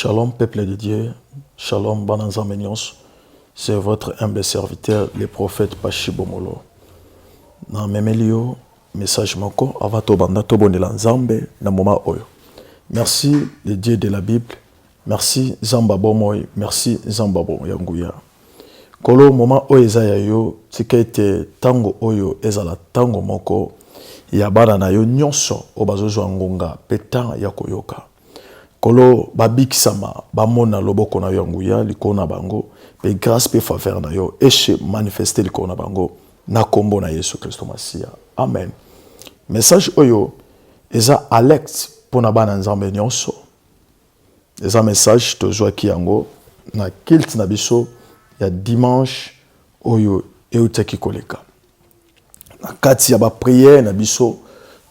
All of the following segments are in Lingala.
Shalom peuple de Dieu, shalom bana Nzambe nyonso. C'est votre humble serviteur le prophète Pashi Bomolo. Na memeli yo message moko avant tobanda tobondela Nzambe na moment oyo. Merci le Dieu de la Bible, merci Nzambe ya bomoi, merci Nzambe ya nguya. Nkolo moment oyo eza ya yo, tika ete tango oyo ezala tango moko ya bana na yo nyonso oyo bazozwa ngonga pe temps ya koyoka. Nkolo babikisama, bamona loboko na yo ya nguya likolo na bango pe grace pe faveur na yo e se manifester likolo na bango na kombo na Yesu Kristo Masiya. Amen. Message oyo eza alerte pona bana Nzambe nyonso. Eza message tozwaki yango na culte na biso ya dimanche oyo eutaki koleka. Na kati ya ba prière na biso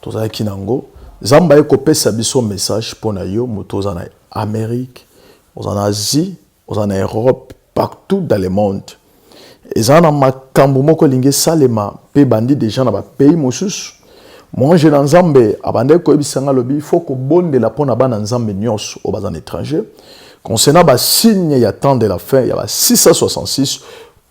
tozalaki nango, Nzambe aye kopesa biso message mpo na yo moto oza na Amerique, oza na Asie, oza na Europe, partout dans le monde. Eza na makambo moko elingi esalema mpe ebandi deja na ba pays mosusu. Mwanje na Nzambe abandaki koyebisa nga, alobi faut kobondela mpo na bana Nzambe nyonso oyo baza na étranger concernant ba signe ya temps de la fin ya ba 666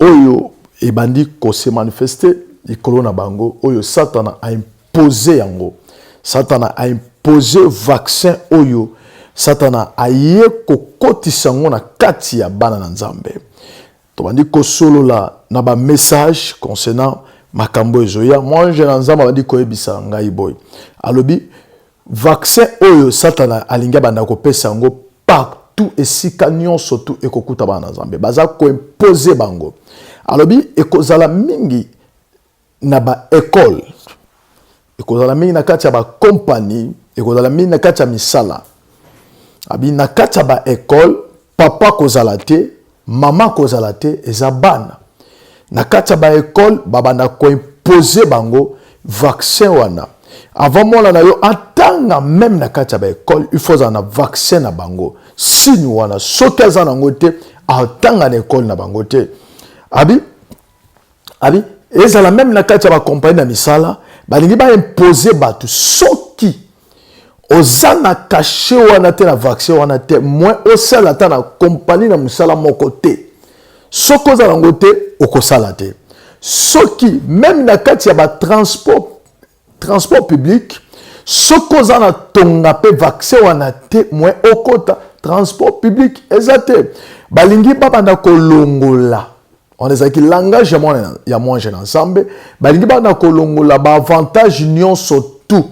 oyo ebandi ko se manifester likolo na bango, oyo Satana a imposer yango. Satana a imposer vaccin oyo Satana aye kokotisa yango na kati ya bana na Nzambe. Tobandi kosolola na ba message concernant makambo ezoya. Mwanje na Nzambe abandi koyebisa ngai boye, alobi vaccin oyo Satana alingi abanda kopesa yango partout, esika nyonso tu ekokuta bana na Nzambe, baza koimpose bango. Alobi ekozala mingi na ba ecole, ekozala mingi na kati ya ba compagnie, ekozala mingi na kati ya misala. Abi na kati ya ba ecole, papa kozala te, mama kozala te, eza bana na kati ya ba ecole babanda koimpose bango vaccin wana. Avant mwana na yo atanga meme na kati ya ba ecole, il faut azala na vaccin na bango, signe wana. Soki aza nango te, atanga na ecole na bango te. Abi abi ezala meme na kati ya ba compagnie na misala, balingi ba imposer bato, soki oza na cachet wana te, na vaccin wana te, moins osala ata na compagnie na mosala moko te. Soki oza nango te, okosala te. Soki meme na kati ya ba transport public, soki oza na tonga pe vaccin wana te, moins okota transport public eza te. Balingi babanda kolongola wana, ezalaki langage ya mwana ya mwanje na Nzambe. Balingi banda kolongola ba avantage nyonso tout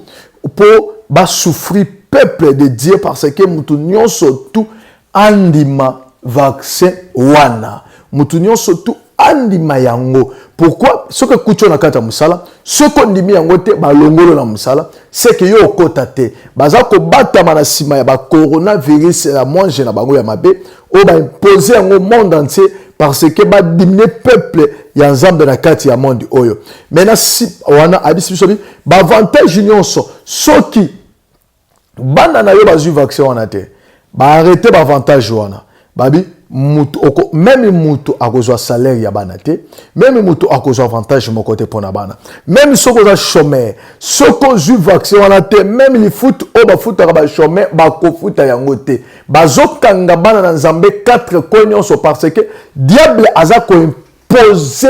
po ba souffrir peuple de Dieu, parce que mutu nyonso tout andima vaccin wana, mutu nyonso tout andima yango. Pourquoi? Soki ekuti yo na kati ya mosala, soki ondimi yango te, balongolo na mosala, seke yo okota te. Baza kobatama na nsima ya ba coronavirus ya mwanje na bango ya mabe oyo baimpose yango monde entier, parce que badimine peuple ya Nzambe na kati ya monde oyo. Mais na si wana ayebisi biso baavantage nyonso, soki bana na yo bazwi vaccin wana te, baarrete baavantage wana. Babi mutu oko, meme mutu akozwa salaire ya bana te, meme mutu akozwa avantage moko te mpona bana. Meme soki oza chômeur, soki ozwi vaccin wana te, meme lifuti oyo bafutaka ba chômeur bakofuta yango te. Bazokanga bana na Nzambe 4 coin nyonso, parce que diable aza koimpose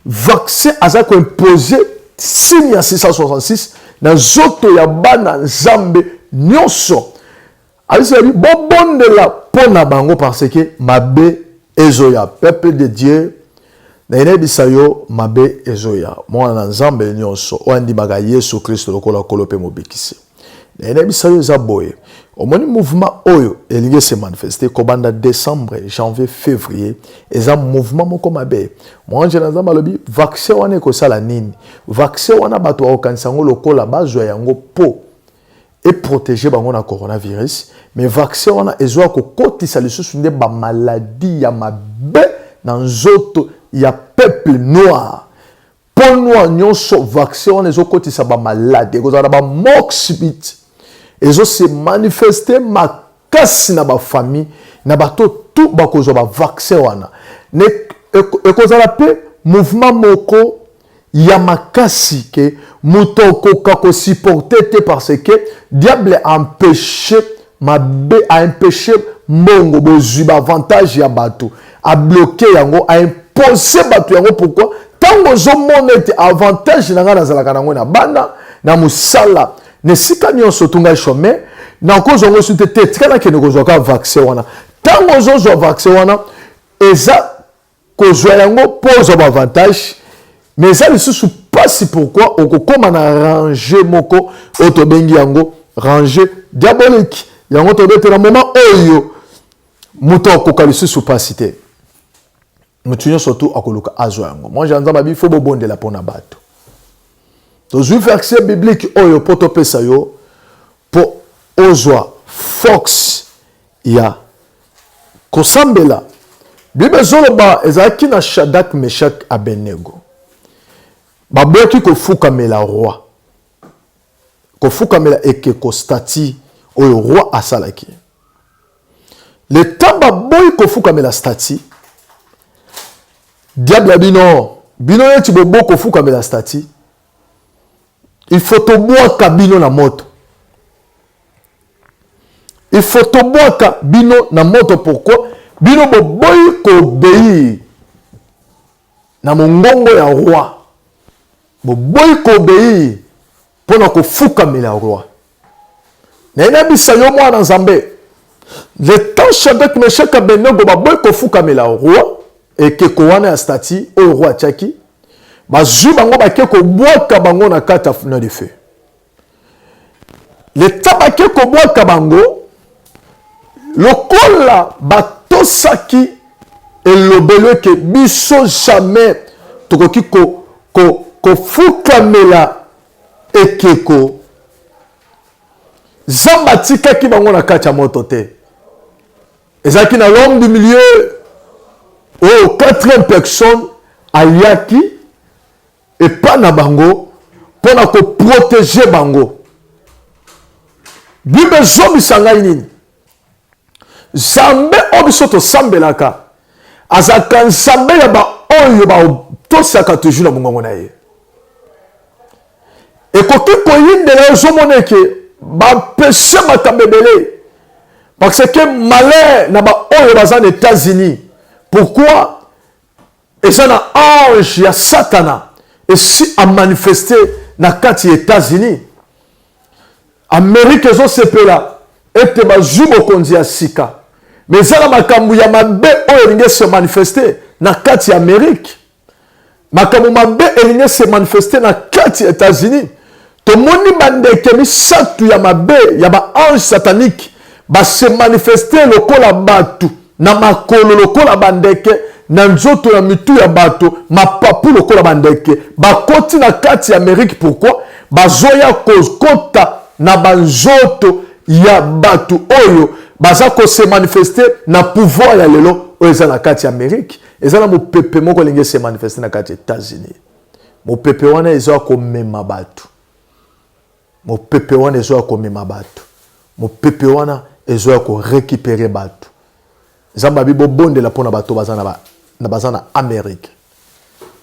vaccin, aza koimpose signe ya 666 na nzoto ya bana Nzambe nyonso. Ayebisi bobondela mpo na bango, parce que mabe ezoya. Peuple de Dieu, nayebisa yo mabe ezoya. Mwana na Nzambe nyonso oyo andimaka Yesu Kristo lokola Nkolo mpe Mobikisi, nayebisa yo eza boye. Omoni mouvement oyo elingi se manifester kobanda décembre, janvier, février, eza mouvement moko mabe. Mwanje na Nzambe alobi vaccin wana ekosala nini? Vaccin wana bato bakokanisa yango lokola bazwa yango po e protéger bango na coronavirus, mais vaccin wana ezwa kokotisa lisusu nde ba maladie ya mabe na nzoto ya peuple noir. Po noir nyonso, vaccin wana ezokotisa ba maladie, ekozala na ba mort subite, ezo se manifester makasi na ba famille na bato tout bakozwa ba vaccin wana. Ekozala pe mouvement moko ya makasi ke moto akoka kosupporter te, parce que diable a empêché mabe, a empêché Mbongo, bozwi, baavantage ya bato, abloquer yango, aimposer bato yango. Pourquoi? Ntango ozomona ete avantage na ngai nazalaka nango na bana, na mosala, na esika nyonso, tu ngai chômeur, nakozwa yango su te. Te, tika nakende kozwa kaka vaccin wana. Ntango ozozwa vaccin wana, eza kozwa yango mpo ozwa baavantage, mais eza lisusu mpasi. Pourquoi? Okokóma na rangée moko oyo tobengi yango rangée diabolique. Yango tobetela moment oyo moto akoka lisusu mpasi te. Moto nyonso tu akoluka azwa yango. Mwanje ya Nzambe abi fo bobondela mpona bato. Tozwi verset biblique oyo mpo topesa yo mpo ozwa force ya kosambela. Bible ezoloba, ezalaki na Shadak, Meshak, Abenego, baboyaki kofukamela roi, kofukamela ekeko, statue oyo roi asalaki. Le temps baboyi kofukamela statue, diable ya bino, bino neti bobo kofukamela statue, il faut tobwaka bino na moto, il faut tobwaka bino na moto. Pourquoi? Bino boboyi koobéir na mongongo ya roi, boboyi koobéir mpona kofukamela roi. Nayebisa yo, mwana Nzambe, le temps Shadrach, Meshak, Abednego baboyi kofukamela roi, ekeko wana ya statue oyo roi atiaki, bazwi bango, bake kobwaka bango na kati ya fourneau de feu. Le temps bake kobwaka bango, lokola batosaki elobelo eke biso jamais tokoki kofukamela ekeko, Nzambe atikaki bango na kati ya moto te. Ezalaki na l'homme du milieu oyo, quatrième personne, ayaki epa na bango mpo na koprotéger bango. Bible ezobisa ngai nini? Nzambe oyo biso tosambelaka azalaka Nzambe ya baoyo batosaka toujours na mongongo na ye. Ekoki koyindela, ozomona eke bapeshe makambo ebele, parce que malheur na baoyo baza na États-Unis. Pourquoi? Eza na ange ya Satana esi amanifester na kati ya États-Unis. Amérique ezosepela ete bazwi bokonzi ya sika, mais eza na makambo ya mabe oyo elingi ese manifester na kati ya Amérique. Makambo mabe elingi ese manifester na kati ya États-Unis. Tomoni bandeke misato ya mabe ya baange satanique base manifester lokola bato, na makolo lokola bandeke, na nzoto ya mitu ya bato, mapapu lokola bandeke, bakoti na kati ya Amérique. Pourquoi? Bazoya kokota na banzoto ya bato oyo baza kose manifester na pouvoir ya lelo oyo eza na kati ya Amérique. Eza na mopepe moko elingi ese manifester na kati ya États-Unis. Mopepe wana ezoya komema bato, mopepe wana ezoya komema bato, mopepe wana ezoya korécupérer bato. Nzambe abi bobondela mpona bato baza na Amérique,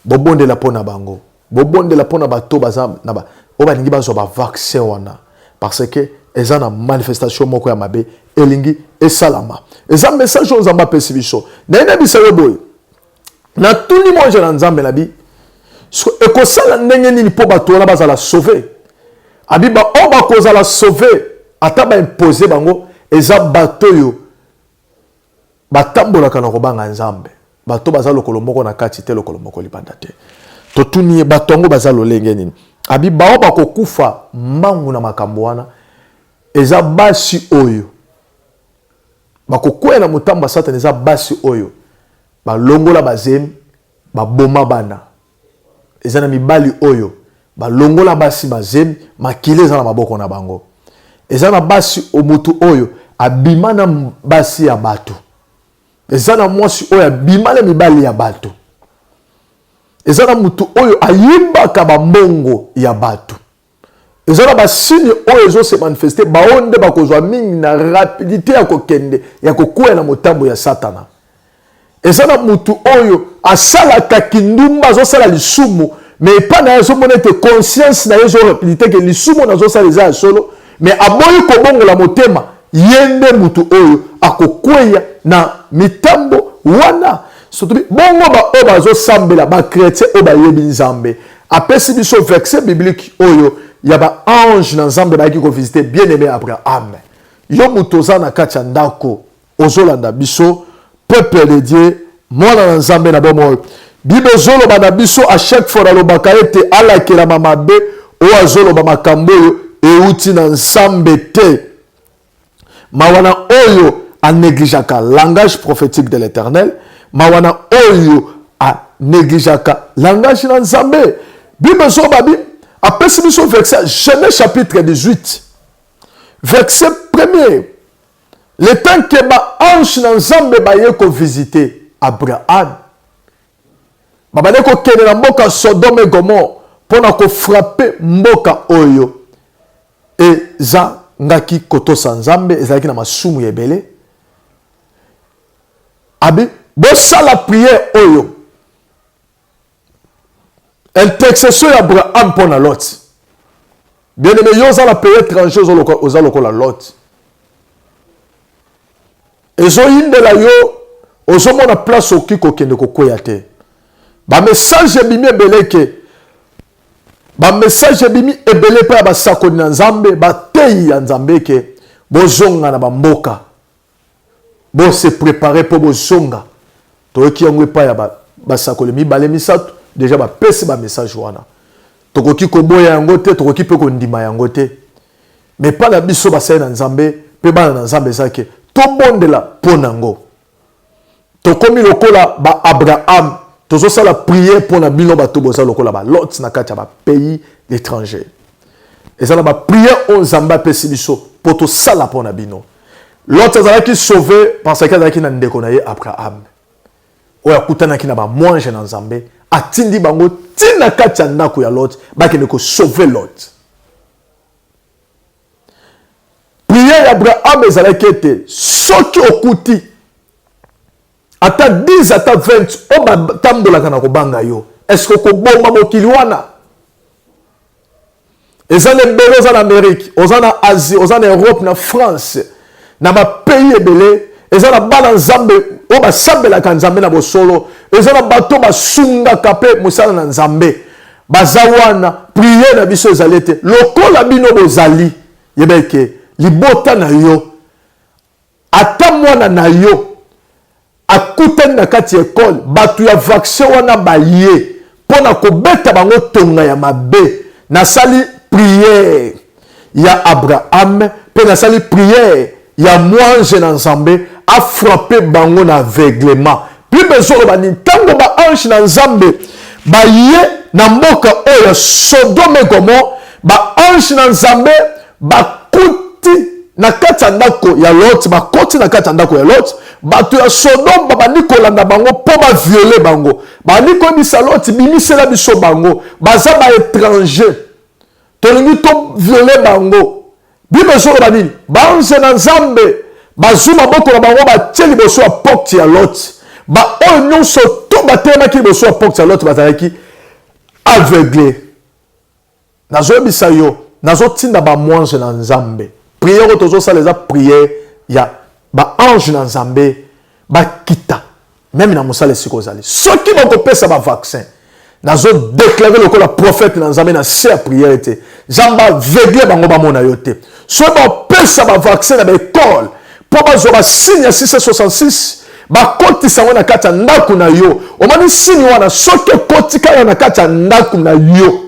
bobondela mpona bango, bobondela mpona bato baza na ba, oyo balingi bazwa bavaccin wana, parce que eza na manifestation moko ya mabe elingi esalama. Eza message oyo Nzambe apesi biso. Nayebisa yo boye, natuni mwanje na Nzambe na bi ekosala ndenge nini mpo bato wana bazala sauvé? Abi baoyo bakozala sauvé, ata baimposer bango, eza bato oyo batambolaka na kobanga Nzambe, bato baza lokolo moko na kati te, lokolo moko libanda te. Totuni ye, bato yango baza lolenge nini? Abi bao bakokufa mbangu na makambo wana eza basi oyo bakokwea na motambo ya Satana, eza basi oyo balongola bazemi, baboma bana, eza na mibali oyo balongola basi bazemi, makili eza na maboko na bango, eza na basi, motu oyo abima na basi ya bato, eza na mwasi oyo abima na mibali ya bato, eza na motu oyo ayimbaka bambongo ya bato. Eza na basigne oyo ezose manifester. Bao nde bakozwa mingi na rapidité ya kokende ya kokwea na motambo ya Satana. Eza na motu oyo asalaka kindumba, azosala lisumu, mais epai na ye azomona ete conscience na ye ezorapidité ke lisumu oyo nazosala eza ya solo, mais aboyi kobongola motema. Ye nde mutu oyo akokweya na mitambo wana. Surtout bongo ba oyo bazosambela, ba chrétien oyo bayebi Nzambe. Apesi biso verset biblique oyo ya ba ange na Nzambe bayaki kovisite bien-aimé Abraham. Yo mutu oza na kati ya ndako ozolanda biso, peuple de Dieu, mwana na Nzambe na bomoi. Bible ezoloba na biso à chaque fois nalobaka ete alakelama mabe oyo azoloba makambo oyo euti na Nzambe te. Mawa na oyo anegligeaka langage prophétique de l'Éternel, mawa na oyo anegligeaka langage na Nzambe. Bible ezoloba bi apesi biso verset Genèse chapitre 18 verset premier. Le temps que ba anges na Nzambe baye ko visiter Abraham, babandaki kokende na mboka Sodome et Gomorrhe mpo na ko frapper mboka oyo ezangaki kotosa Nzambe, ezalaki na masumu ya ebele. Abi bosala prière oyo intercession ya Abraham mpo na Lot. Bien aimé, yo oza na pays étranger, oza lokola Lot, ezoyindela yo, ozomona place okoki kokende kokweya te. Bamessage ebimi ebele ke bamessage ebimi ebele mpe ya basakoli na Nzambe, bateyi ya Nzambe ke bozonga na bamboka, bo se préparer mpo bozonga. Toyoki yango epai ya basakoli mibale misato deja bapesi bamessage wana. Tokoki koboya yango te, tokoki mpe kondima yango te, me epai na biso basali na Nzambe mpe bana na Nzambe eza ke tobondela mpo na yango. Tokomi lokola ba Abraham, tozosala prière mpo na bino bato boza lokola ba Lot na kati ya ba pays étranger. Eza na ba prière oyo Nzambe apesi biso mpo tosala mpo na bino. Lot azalaki sauvé parce que azalaki na ndeko na ye Abraham oyo akutanaki na bamwange na Nzambe, atindi bango ntina kati ya ndako ya Lot bakende kosauve Lot. Prière ya Abraham ezalaki ete soki okuti ata 10 ata 20 oyo batambolaka na kobanga yo, est-ce que okoboma mokili wana? Eza na ebele, oza na Amérique, oza na Asie, oza na Europe, na France, na bapays ebele, eza na bana Nzambe oyo basambelaka Nzambe na bosolo, eza na bato basungaka mpe mosala na Nzambe baza wana. Prière na biso ezali ete lokola bino bozali, yeba eke libota na yo, ata mwana na yo akutani na kati ya ekole, bato ya vaccin wana baye mpo na kobeta bango tonga ya mabe. Nasali prière ya Abraham mpe nasali prière ya mwange na Nzambe afrappe bango na aveuglement. Bible ezoloba nini? Ntango baange na Nzambe baye na mboka oyo ya Sodome et Gomorrhe, baange na Nzambe bakuti na kati ya ndako ya Lot, bakoti na kati ya ndako ya Lot, bato ya Sodome babandi kolanda bango mpo baviole bango. Babandi koyebisa Lot, bimisela biso bango, baza baétranger, tolingi toviole bango. Bible ezoloba nini? Baanze na Nzambe bazwi maboko na bango batie liboso ya porte ya Lot. Baoyo nyonso tu batelemaki liboso ya porte ya Lot bazalaki aveugle. Nazoyebisa yo, nazotinda ba mwange na Nzambe. Prière oyo tozosala eza prière ya ba ange na Nzambe bakita meme na mosala esika ozali. Soki bakopesa ba vaccin, nazo déclarer lokola prophète na Nzambe na se ya prière ete Nzambe aveugle bango bamona yo te. Soki bakopesa ba vaccin na ba école mpo bazwa ba signe ya 666 bakotisa yango na kati ya ndako na yo, omoni signe wana soki ekoti kaka na kati ya ndako na yo,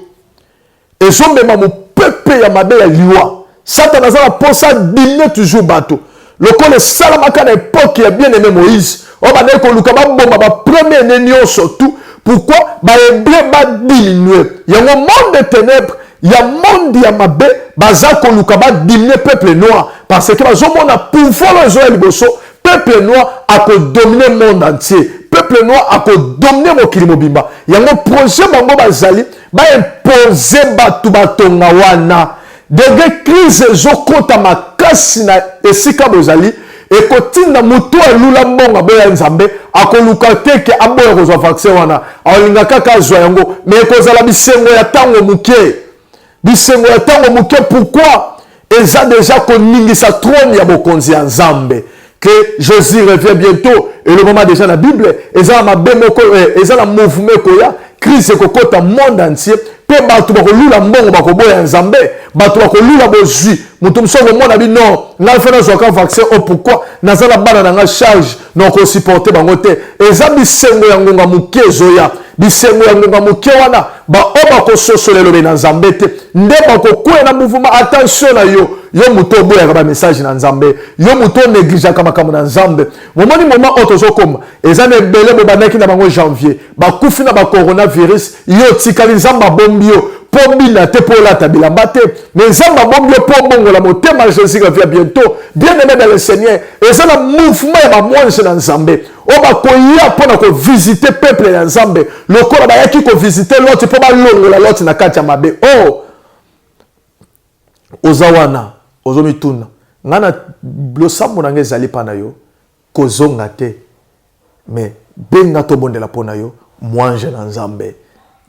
ezomema mopepe ya mabe ya liwa. Satana aza na mposa adimine toujours bato lokola esalamaka na epoke ya bien-aimé Moïse oyo bandaki koluka baboma ba premier né nyonso tout. Pourquoi bahebreu badiminue yango? Monde de ténèbres ya monde ya mabe baza koluka badiminue peuple noir parce que bazomona pouvoir oyo ezoya liboso. Peuple noir akodomine monde entier, peuple noir akodomine mokili mobimba. Yango projet bango bazali baimpose bato batonga wana. Degre crise ezokota makasi na esika bozali, ekotinda moto alula mbongo aboya Nzambe, akoluka te ke aboya kozwa vaccin wana, akolinga kaka azwa yango, me ekozala bisengo ya ntango moke, bisengo ya ntango moke. Pourquoi? Eza deja koningisa trône ya bokonzi ya Nzambe. Que Jésus revient bientôt, elobama deja na Bible. Eza na mabe moko, eza na mouvement ekoya, crise ekokota monde entier, mpe bato bakolula mbongo, bakoboya Nzambe, bato bakolula bozwi. Moto mosusu akomona bi non, ngai fe nazwaka vaccin o, pourquoi naza na bana na ngai charge, nakosupporte bango te. Eza bisengo ya ngonga moke ezoya. Bisengo ya ngonga moke wana, baoyo bakososola elobe na Nzambe te nde bakokwea na mouvement. Attention na yo, yo moto oboyaka bamessage na Nzambe, yo moto onégligeaka makambo na Nzambe. Momoni moment oyo tozokoma, eza na ebele bobandaki na bango janvier, bakufi na bacoronavirus. Yo otikali, Nzambe abombi yo mpo bina te, mpo olata bilamba te, mais Nzambe abombi yo mpo obongola motema. Jésus revient bientôt, bien aimé dans le Seigneur. Eza na mouvement ya bamwange na Nzambe oyo bakoya mpo na kovisite peuple ya Nzambe, lokola bayaki kovisite Loti mpo balongola Loti na kati ya mabe. O oza wana, ozomituna: ngai na losambo na ngai ezali mpa na yo, kozonga te. Mais benga, tobondela mpo na yo. Mwange na Nzambe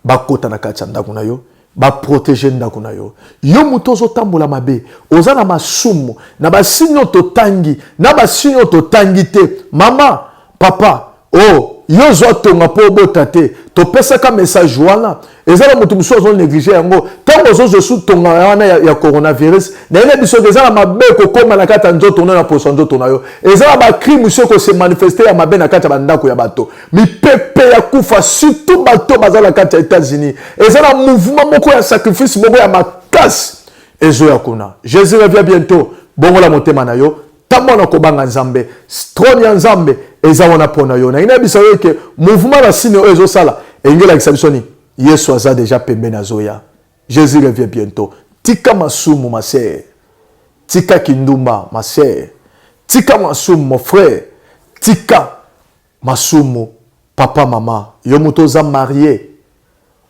bakota na kati ya ndako na yo, baprotege ndako na yo. Yo moto ozotambola mabe, oza na masumu, na basigne oyo totangi, na basigne oyo totangi te, mama, papa, o yo ozwa tonga mpo obota te, topesaka message wana. Eza na moto mosusu azonéglige yango. Ntango ozozwa su tonga wana ya coronavirus, nayebi biso eza na mabe ekokóma na kati ya nzoto na poso ya nzoto na yo. Eza na bacrime mosusu ekose manifeste ya mabe na kati ya bandako ya bato, mipepe ya kufa, surtout bato baza na kati ya États-Unis. Eza na mouvement moko ya sacrifice moko ya makasi ezoya kuna. Jésus revient bientôt. Bongola motema na yo, ntango na kobanga Nzambe. Trône ya Nzambe eza wana mpo na yo. Nalingi nayebisa yo ke mouvement na signe oyo ezosala elingi elakisa biso nini? Yesu aza deja pembeni, azoya. Jésus revient bientôt. Tika masumu, ma sœur. Tika kindumba, ma sœur. Tika masumu, mon frère. Tika masumu, papa, mama. Yo moto oza marié,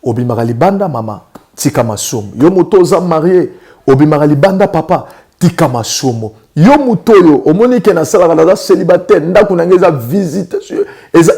obimaka libanda, mama, tika masumu. Yo moto oza marié, obimaka libanda, papa, tika masumu. Yo moto oyo omoni ke nasalaka, naza célibataire, ndako na ngai eza visite,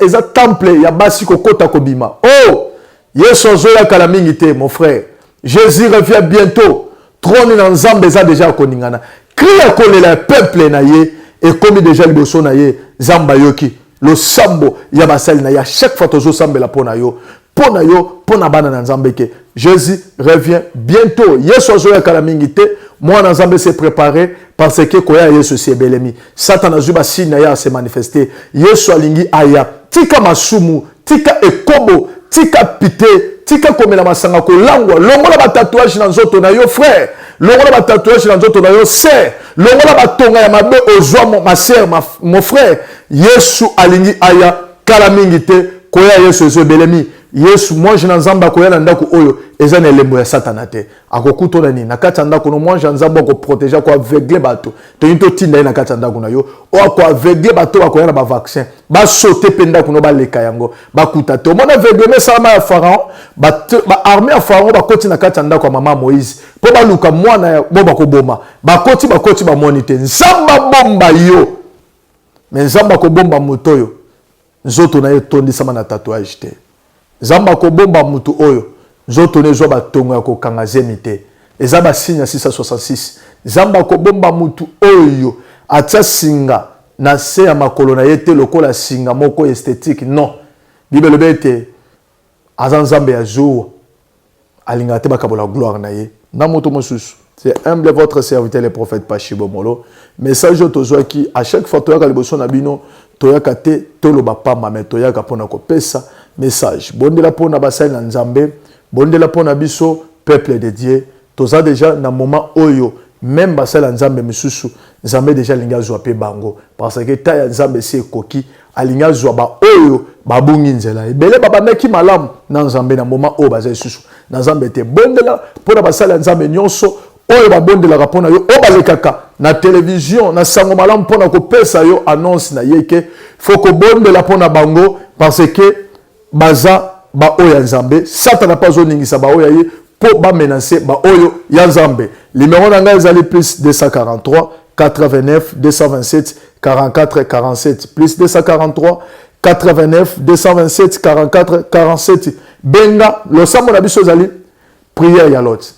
eza temple ya basi kokota kobima. Oh, Yesu azoya kala mingi te, mon frère. Jésus revient bientôt. Trône na Nzambe eza deja ya koningana. Cri ya kolela ya peuple na ye ekomi deja liboso na ye. Nzambe ayoki losambo ya basali na ye. À chaque fois tozosambela mpo na yo, mpo na yo, mpo na bana na Nzambe, ke Jésus revient bientôt. Yesu azoya kala mingi te. Mwana Nzambe s'est préparé, parce que koya ya Yesu esi ebelemi. Satan azwi basigne na ye ase manifeste. Yesu alingi aya. Tika masumu, tika ekobo, tika pite, tika komela masanga, kolangwa. Longola batatouage na nzoto na yo, frère. Longola batatouage na nzoto na yo, sœur. Longola batonga ya mabe ozwa, ma sœur, mon frère. Yesu alingi aya kala mingi te. Koya Yesu ezo ebelemi. Yesu mwange na Nzambe akoya na ndako oyo eza na elembo ya Satana te. Akokutana nini na kati ya ndako no? Mwange ya Nzambe akoprotege, akoaveugle bato. Toyini totinda ye na kati ya ndako na yo, oyo akoaveugle bato bakoya na bavaccin, basote mpe ndako no, baleka yango, bakuta te. Omona aveuglement esalama ya Pharaon. Baarmée ya Pharaon bakoti na kati ya ndako ya mama Moïse mpo baluka mwana bo bakoboma. Bakoti, bakoti, bamoni te. Nzambe abomba yo, me Nzambe akobomba moto oyo nzoto na ye etondisama na tatouage te. Nzambe akobomba motu oyo nzoto na ezwa batongo ya kokanga zemi te. Eza basigne ya 666. Nzambe akobomba motu oyo atia singa na se ya makolo na ye te lokola singa moko esthétique. Non, Bible elobi ete aza Nzambe ya zuwa, alingaka te bakabola gloire na ye na moto mosusu. C'est humble votre serviteur, le prophète Pachi Bomolo. Message oyo tozwaki, à chaque fois toyaka liboso na bino, toyaka te toloba pamba, me toyaka mpona kopesa message. Bondela mpona basali na Nzambe, bondela mpona biso peuple de Dieu. Toza déjà na moment oyo même basali ya Nzambe misusu, Nzambe déjà alingi azwa mpe bango, parce que ta ya Nzambe esi ekoki. Alingi azwa baoyo babungi nzela. Ebele babandaki malamu na Nzambe, na moment oyo baza lisusu na Nzambe te. Bondela mpona basali ya Nzambe nyonso oyo babondelaka mpona yo, oyo balekaka na televizio na sango malamu mpona kopesa yo annonce na ye, ke fo kobondela mpona bango, parce que baza baoyo ya Nzambe. Satana mpe azoningisa baoyo ya ye mpo bamenace baoyo ya Nzambe. Numero na ngai ezali plus 243 89 227 44 47, plus 243 89 227 44 47. Benga. Losambo na biso ezali prière ya Lot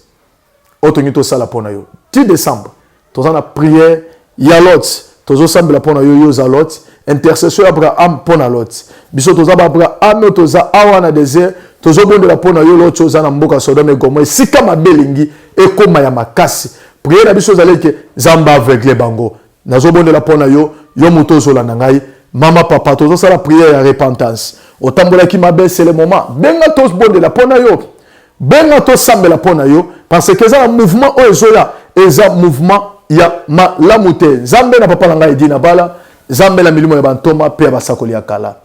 oyo tongi tosala mpo na yo ti décembre. Toza na prière ya Lot. Tozosambela mpo na yo, yo oza Lot. Intercession ya Abraham mpo na Lot. Biso toza ba Abraham, toza awa na désert, tozobondela mpo na yo Lot, oza na mboka Sodome et Gomorrhe, esika mabe elingi ekóma ya makasi. Prière na biso ezali eke Nzambe aveugle bango. Nazobondela mpo na yo, yo moto ozolanda ngai, mama, papa. Tozosala prière ya repentance. Otambolaki mabe, c'est le moment. Benga, tobondela mpo na yo. Benga, tosambela mpo na yo, parce que eza na mouvement oyo ezoya, eza mouvement ya malamu te. Nzambe na papa na ngai Edi na bala, Nzambe na milimo ya bantoma mpe ya basakoli ya kala,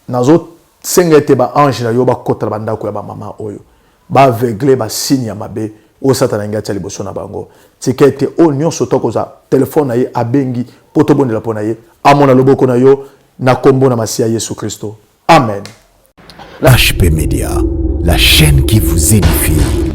nazosenga ete baange na yo bakɔta na bandako ya bamama oyo, baaveugle basigne ya mabe oyo Satana alingi atia liboso na bango. Tika ete oyo nyonso tokozwa telefone na ye, abengi mpo tobondela mpo na ye, amona loboko na yo na nkombo na Masiya Yesu Kristo. Amen. HP Media, la chaîne qui vous édifie.